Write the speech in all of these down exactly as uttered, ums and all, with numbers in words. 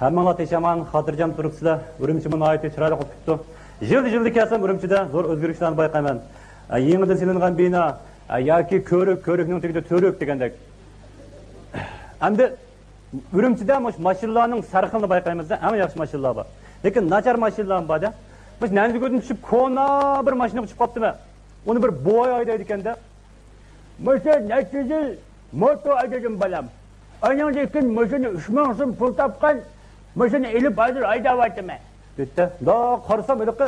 ھەممىڭلار تېشەمان، خاتىرجەم تۇرۇپسىلەر. ئۈرۈمچىمۇ ناھايىتى چىرايلىق بولۇپ كېتىپتۇ. يىلدا، يىلدا كەلسەم ئۈرۈمچىدە زور ئۆزگىرىشلەرنى بايقايمەن. ئە، يېڭىدىن سېلىنغان بىنا، ئە، ياكى كۆۋرۈك، كۆۋرۈكنىڭ تېگىدە تۈۋرۈك دېگەندەك. ئەمدى ئۈرۈمچىدە مۇشۇ ماشىنىلارنىڭ سەرخىلىنى بايقايمىز-دە، ئەڭ ياخشى ماشىنىلار بار. لېكىن ناچار ماشىنىلارمۇ بار-دە. مۇشۇ نەنزىگۈدىن چۈشۈپ كونا بىر ماشىنىغا چۈشۈپ قاپتىمەن. ئۇنى بىر بوۋاي ھەيدەيدىكەن-دە. مۇشۇ نەچچە يىل موتو ھەيدىدىم بالام. ئانىڭدىن كېيىن مۇشۇنى ئۈچ مىڭ سوم پۇل تاپقان، مۇشۇنى ئېلىپ ھازىر ھەيدەۋاتىمەن. دېدى-دە. مۇنداق قارىسام ھېلىقى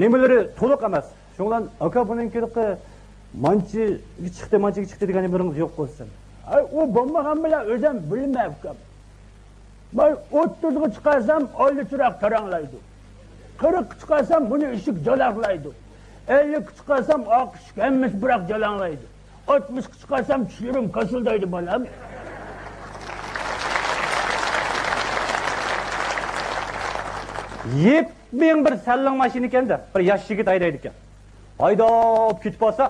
نېمىلىرى تولۇق ئەمەس. شۇڭلان ئاكا بۇنىڭكى ھېلىقى مانچە چىقتى، مانچە چىقتى دېگەن نېمىلىرىڭىز يوق بولسۇن. ئاي، ئۇ بولمىغان بىلەن ئۆزۈم بىلىمەن ئۇكام. مەن ئوتتۇزغا چىقارسام ئاللىچىراغ تاراڭلايدۇ. قىرىققا چىقارسام بۇنى ئىشىك جالاقلايدۇ. ئەللىككە چىقارسام ئارقا ئىشىك ھەممىسى بىراق جالاڭلايدۇ. ئاتمىشقا چىقارسام چىشلىرىم كاسىلدايدۇ بالام. يېپيېڭى بىر سەللىڭ ماشىنا ئىكەن-دە، بىر ياش يىگىت ھەيدەيدىكەن. ھەيدەپ كېتىپ قالسا،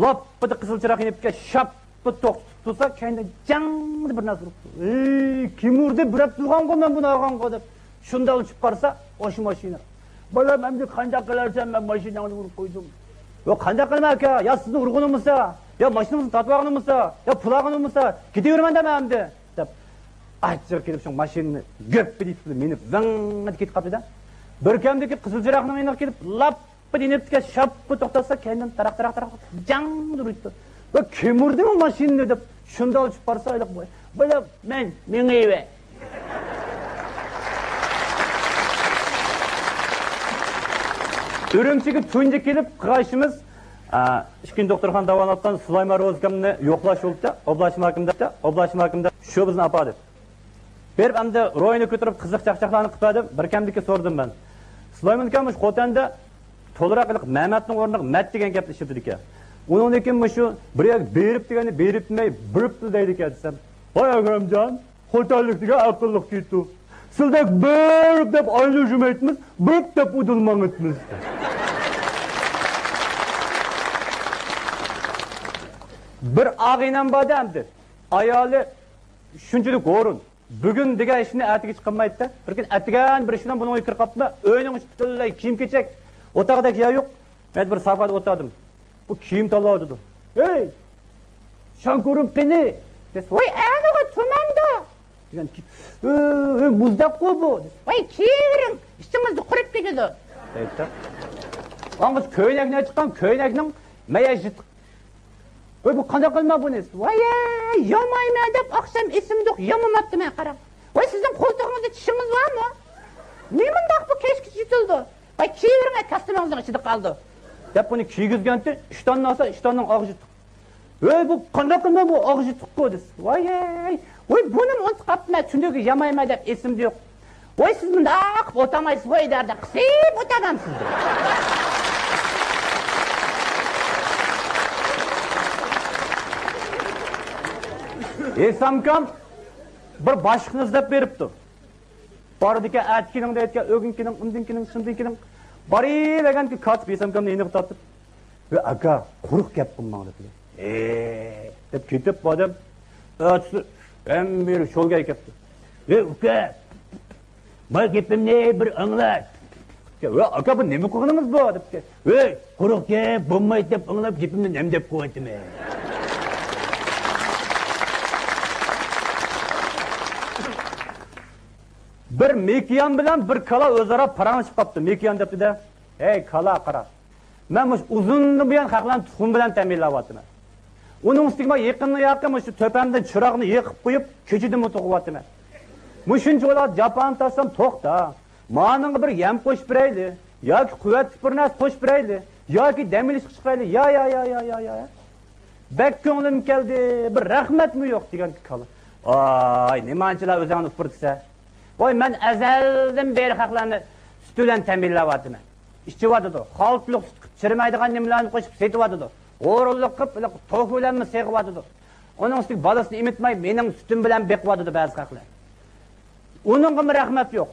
لاپپىدە قىزىل چىراغ يېنىپ كەتكەن، شاپپىدە توختىتىپ تۇرسا، كەينىدىن جاڭ دەپ بىر نەرسە ئۇرۇپتۇ. ئېي، كىم ئۇردى؟ بىر ئەپتە بولغانغۇ مەن بۇنى ئالغانغا دەپ. شۇنداق ئۇچۇپ قارىسا، ئاشۇ ماشىنا. بالام، ئەمدى قانداق قىلارسەن؟ مەن ماشىناڭنى ئۇرۇپ قويدۇم. ياق، قانداق قىلىمەن ئاكا؟ يا سىزنى ئۇرغىنىم بولسا، يا ماشىنىڭىزنى تارتىۋالغىنىم بولسا، يا پۇل ئالغىنىم بولسا، كېتىۋېرىمەن دەمە ئەمدى، دەپ ئاچچىقى كېلىپ شۇ ماشىنىنى گۆپپىدە ئېتىپ مىنىپ ۋىڭڭىدە كېتىپ قاپتۇ-دە. بىر كەمدىكى قىزىل چىراغنىڭ يېنىغا كېلىپ لاپ بىر يېنىپ كەتكەن، شاپپا توختاتسا، كەينىدىن تاراق، تاراق، تاراق، جاڭ ئۇرۇيتتى. ۋە كىم ئۇردى بۇ ماشىنىنى دەپ شۇنداق ئۇچۇپ بارسا، ھېلىقى بوۋاي، بالام، مەن مېڭىۋەر. ئۈرۈمچىگە تۇنجى كېلىپ قارايشىمىز، ئىككىنچى دوختۇرخانىدا داۋالىنىۋاتقان سۇلايمان روزىكامنى يوقلاش بولۇپتۇ. ئوبلاش ماكىمدا، ئوبلاش ماكىمدا شۇ بىزنى ئاپاردى. بېرىپ ئەمدى روھىنى كۆتۈرۈپ، قىزىق چاقچاقلارنى قىلىپ بەردىم. بىر كەمدىكى سورىدىم مەن. سۇلايمان ئاكا، مۇشۇ خوتەندە تولىراق ھېلىقى مەمەتنىڭ ئورنىغا مەت دېگەن گەپنى ئىشلىتىدىكەن. ئۇنىڭدىن كېيىن مۇشۇ بىر يەرگە بېرىپ دېگەننى بېرىپ دېمەي، بىرىپلا دەيدىكەن دېسەم، ۋاي ئاكامجان، خوتەنلىك دېگەن ئەقىللىق كېتىدۇ. سىلدەك بىرىپ دەپ ئايلىشىمايتمىز، بىرىپ دەپ ئۇدۇل ماڭىتمىز. بىر ئاغىنەم بار-دە ئەمدى. ئايالى شۇنچىلىك ھۇرۇن. بۈگۈن دېگەن ئىشنى ئەتىگىچە قىلمايتتى. بىر كۈنى ئەتىگەن بىر ئىش بىلەن بۇنىڭغا كىرىپ قاپتىمەن. ئۆينىڭ ئىچى پۈتۈنلەي كىيىم-كېچەك. ئوتاقتەك يەر يوق. مەن بىر سافادا ئولتۇردۇم. بۇ كىيىم تاللاۋاتىدۇ. ھەي، شاڭكۇرۇم قېنى؟ دېسە، ۋاي، ئەنىغۇ تۈمەندۇ. دېگەن، ئۆ، ئۆ، مۇزدەكقۇ بۇ. ۋاي، كىيىۋېرىڭ، ئىچىڭىزدە قۇرۇپ كېتىدۇ. دەيدۇ. ئاڭغىچە كۆينەكنى چىققان، كۆينەكنىڭ مەيە جىتىق. ۋاي، بۇ قانداق قىلما بۇنى؟ ۋاي، يامايمەن دەپ ئاخشام ئېسىمدە يوق، يامىماپتىمەن، قاراڭ. ۋاي، سىزنىڭ قولتۇقىڭىزدا چىشىڭىز بارمۇ؟ نېمانداق بۇ كەچكىچە يېتىلىدۇ؟ ۋاي، كىيىۋېرىڭ، كاستيۇمىڭىزنىڭ ئىچىدە قالىدۇ. دەپ بۇنى كىيگۈزگەنتى، ئىشتاننى ئالسا، ئىشتاننىڭ ئاغزى يىرتىق. ۋاي، بۇ قانداق قىلما بۇ ئاغزى يىرتىققۇ دېسە. ۋاي، ۋاي، بۇنىمۇ ئۇنتۇپ قاپتىمەن، تۈنۈگۈن يامايمەن دەپ ئېسىمدە يوق. ۋاي، سىز مۇنداق قىلىپ ئولتۇرمايسىز، ۋاي، دەردە قىسىپ ئولتۇرامسىز دەپ. ھېسامكام بىر باشلىقنى ئىزدەپ بېرىپتۇ. بارىدىكەن، ئەتە كېلىڭ دەيدىكەن، ئۆگۈن كېلىڭ، ئۇندىن كېلىڭ، شۇندىن كېلىڭ. بارىۋەرگەنكى كاتىپ ھېسامكامنى يېنىغا تارتىپ، ۋە ئاكا، قۇرۇق گەپ قىلماڭ دەپتۇ. ھې، دەپ كېتىپ بادەم، ئەتىسى ھەممە يېرى شولگاي كەپتۇ. ھې ئۇكا، ما گېپىمنى بىر ئاڭلا. ۋە ئاكا، بۇ نېمە قىلغىنىڭىز بۇ؟ دەپتۇ. ۋەي، قۇرۇق گەپ بولمايدۇ دەپ ئاڭلاپ گېپىمنى نەم دەپ قويۇۋەتتىم. بىر مېكىيان بىلەن بىر كالا ئۆزئارا پاراڭلىشىپ قاپتۇ. مېكىيان دەپتۇ-دە، ھەي كالا، قارا. مەن مۇشۇ ئۇزۇندىن بۇيان خەقلەرنى تۇخۇم بىلەن تەمىنلەۋاتىمەن. ئۇنىڭ ئۈستىگە مانا يېقىندا ياقى مۇشۇ تۆپەمدىن چىراغنى يېقىپ قويۇپ، كېچىدىنمۇ تۇغۇۋاتىمەن. مۇشۇنچە ئۇلار جاپانى تارتسام، توختا، مانىڭغا بىر يەم قوشۇپ بېرەيلى ياكى قۇۋۋەتلىك بىر نەرسە قوشۇپ بېرەيلى ياكى دەم ئېلىشقا چىقىرايلى. يا، يا، يا. بەك كۆڭلۈم كەلدى، بىر رەھمەتمۇ يوق دېگەنتى كالا. ئاي، نېمانچىلا ئۆزۈڭنى ئۇپرىتىسەن؟ ۋاي، مەن ئەزەلدىن بېرى خەقلەرنى سۈت بىلەن تەمىنلەۋاتىمەن. ئىچىۋاتىدۇ. خالتىلىق سۈت قىلىپ چىرىمايدىغان نېمىلەرنى قوشۇپ سېتىۋاتىدۇ. ھورۇنلۇق قىلىپ، ھېلىقى توفۇ بىلەنمۇ سېغىۋاتىدۇ. ئۇنىڭ ئۈستىگە بالىسىنى ئېمىتماي، مېنىڭ سۈتۈم بىلەن بېقىۋاتىدۇ بەزى خەقلەر. ئۇنىڭغىمۇ رەھمەت يوق.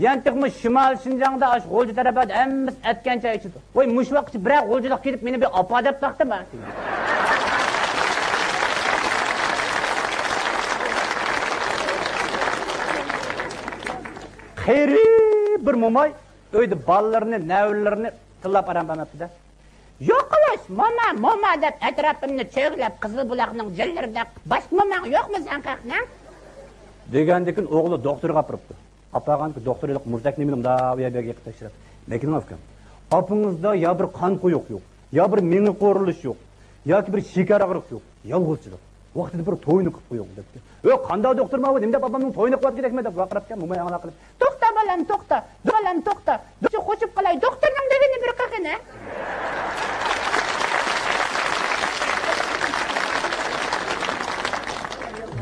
يەنتىقمۇ شىمالىي شىنجاڭدا، ئاشۇ غۇلجا تەرەپلەردە ھەممىسى ئەتكەن چاي ئىچىدۇ. ۋاي، مۇشۇ ۋاقىتقىچە بىرەر غۇلجىلىق كېلىپ مېنى بىر ئاپار دەپ باقتىمۇ؟ قېرى بىر موماي ئۆيدە بالىلىرىنى، نەۋرىلىرىنى تىللاپ ئارام بەرمەپتۇ-دە. «يوقىلىش، موما، موما» دەپ ئەتراپىمنى چۆگىلەپ، قىزىلبۇلاقنىڭ جۆللىرىدەك باش موماڭ يوقمۇ سەن قاقنىڭ؟ دېگەندىكىن ئوغلى دوختۇرغا ئاپىرىپتۇ. ئاپارغاندا دوختۇر ھېلىقى مۇزدەك نېمىنى مۇنداق ئۇ يەر بۇ يەرگە يېقىپ تەكشۈرۈپ، «لېكىن ئۇكام، ئاپىڭىزدا يا بىر قان قويۇق يوق، يا بىر مېڭە قورۇلۇش يوق، ياكى بىر شېكەر ئاغرىقى يوق، يالغۇزچىلىق. ۋاقتىدا بىر توينى قىلىپ قويۇڭ» دەپتۇ. «ئۆ، قانداق دوختۇر ماۋۇ؟ نېمە دەپ ئاپامنىڭ تويىنى قىلىۋاتقىدەكمەن؟» دەپ ۋارقىراپكەن. موماي ئاڭلاپ قېلىپ، «توختا بالام، توختا، بالام، توختا. بىر قوشۇپ قالاي، دوختۇرنىڭ دېگىنى بىر قېقىنە.»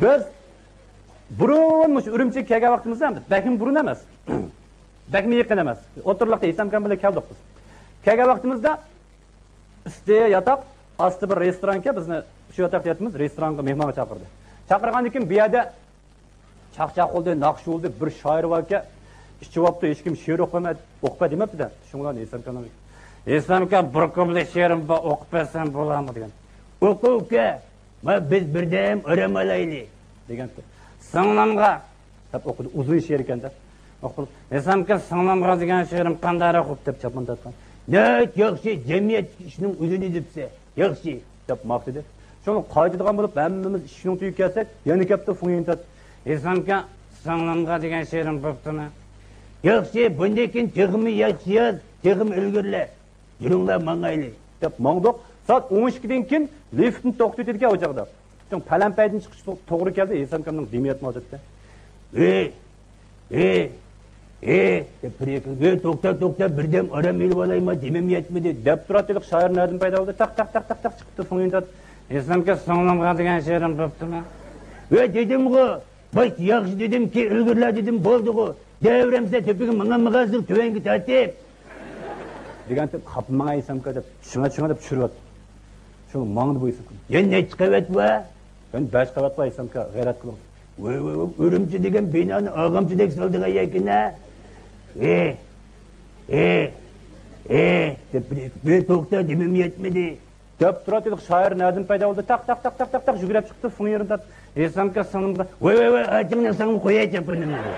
بىز بۇرۇن مۇشۇ ئۈرۈمچىگە كەلگەن ۋاقتىمىزدا، بەكمۇ بۇرۇن ئەمەس، بەكمۇ يېقىن ئەمەس، ئوتتۇرىلىقتا ھېسامكام بىلەن كەلدۇق بىز. كەلگەن ۋاقتىمىزدا ئۈستى ياتاق، ئاستى بىر رېستورانكەن، بىزنى شۇ ياتاقتا ياتىمىز، رېستورانغا مېھمانغا چاقىردى. چاقىرغاندىن كېيىن بۇ يەردە چاقچاق بولدى، ناخشا بولدى، بىر شائىر باركەن، ئىچىۋاپتۇ، ھېچكىم شېئىر ئوقۇپ بەرمە، ئوقۇپ بەر دېمەپتۇ-دە. شۇڭا ھېسامكام، «ھېسامكام، بىر كۇپلېت شېئىرىم بار، ئوقۇپ بەرسەم بولامدۇ؟» دېگەن. «ئوقۇ ئۇكا، ما بىز بىردەم ئارام ئالايلى» دېگەنتى. «سىڭلىمغا» دەپ ئوقۇدى، ئۇزۇن شېئىركەن-دە. ئوقۇپ، «ھېسامكام، سىڭلىمغا دېگەن شېئىرىم قانداقراق؟» دەپ چاپان تارتقان. «ناھايىتى ياخشى، جەمئىيەتتىكى ئىشنىڭ ئۆزىنى دېپسە، ياخشى» دەپ ماختىدى. شۇڭا قايتىدىغان بولۇپ، ھەممىمىز ئىشىكنىڭ تۈۋىگە كەلسەك، يەنە كەپتۇ فۇڭيىنتات. «ھېسامكام، سىڭلىمغا دېگەن شېئىرىم بوپتۇمۇ؟» «ياخشى، بۇندىن كېيىن تېخىمۇ ياخشى ياز، تېخىمۇ ئىلگىرىلە. يۈرۈڭلار، ماڭايلى» دەپ ماڭدۇق. سائەت ئون ئىككىدىن كېيىن لىفتنى توختىتىدىكەن ئۇ چاغدا. شۇڭا پەلەمپەيدىن چىقىش تو-، توغرا كەلدى، ھېسامكامنىڭ دېمى يەتمەيۋاتاتتى. «ھېي، ھېي، ھېي» دەپ بىر يېقىن، «ھېي، توختا، توختا، بىردەم ئارام ئېلىۋالايما، دېمىم يەتمىدى» دەپ تۇراتتى، ھېلىقى شائىر نەدىن پەيدا بولدى؟ تاق، تاق، تاق، تاق، تاق چىقىپتۇ فۇڭيىنتات. «ھېسامكام، سىڭلىمغا دېگەن شېئىرىم بوپتۇمۇ؟» «ھېي، دېدىمغۇ، باش ياخشى دېدىمكى، ئىلگىرىلە دېدىم، بولدىغۇ. دەۋرەمسە تۆپىگە ماڭا ماغازىغا تۆۋەنگە تارتىپ» دېگەنتى، «قاپماڭ ھېسامكا» دەپ، «چىڭە، چىڭە» دەپ چۈشۈرۈۋەتتى. شۇ ماڭدى بۇ ھېسامكا. «يەنە نەچچە قەۋەت بار؟» «يەنە بەش قەۋەت بار ھېسامكا، غەيرەت قىلىڭ.» «ۋاي، ۋاي، ۋاي، ئۈرۈمچى دېگەن بىنانى ئاغامچىدەك سالىدىغان يەكىن-ھە.» «ھېي، ھېي، ھېي» دەپ بىر، «ھېي، توختا، دېمىم يەتمىدى» دەپ تۇراتتى، شائىر نەدىن پەيدا بولدى؟ تاق، تاق، تاق، تاق، تاق، تاق يۈگۈرۈپ چىقتى، فۇڭيىنتات. «ھېسامكام، سىڭلىمغا»، «ۋاي، ۋاي، ۋاي، ئاچىڭنى ساڭا قوياي چاپىنىمنى.»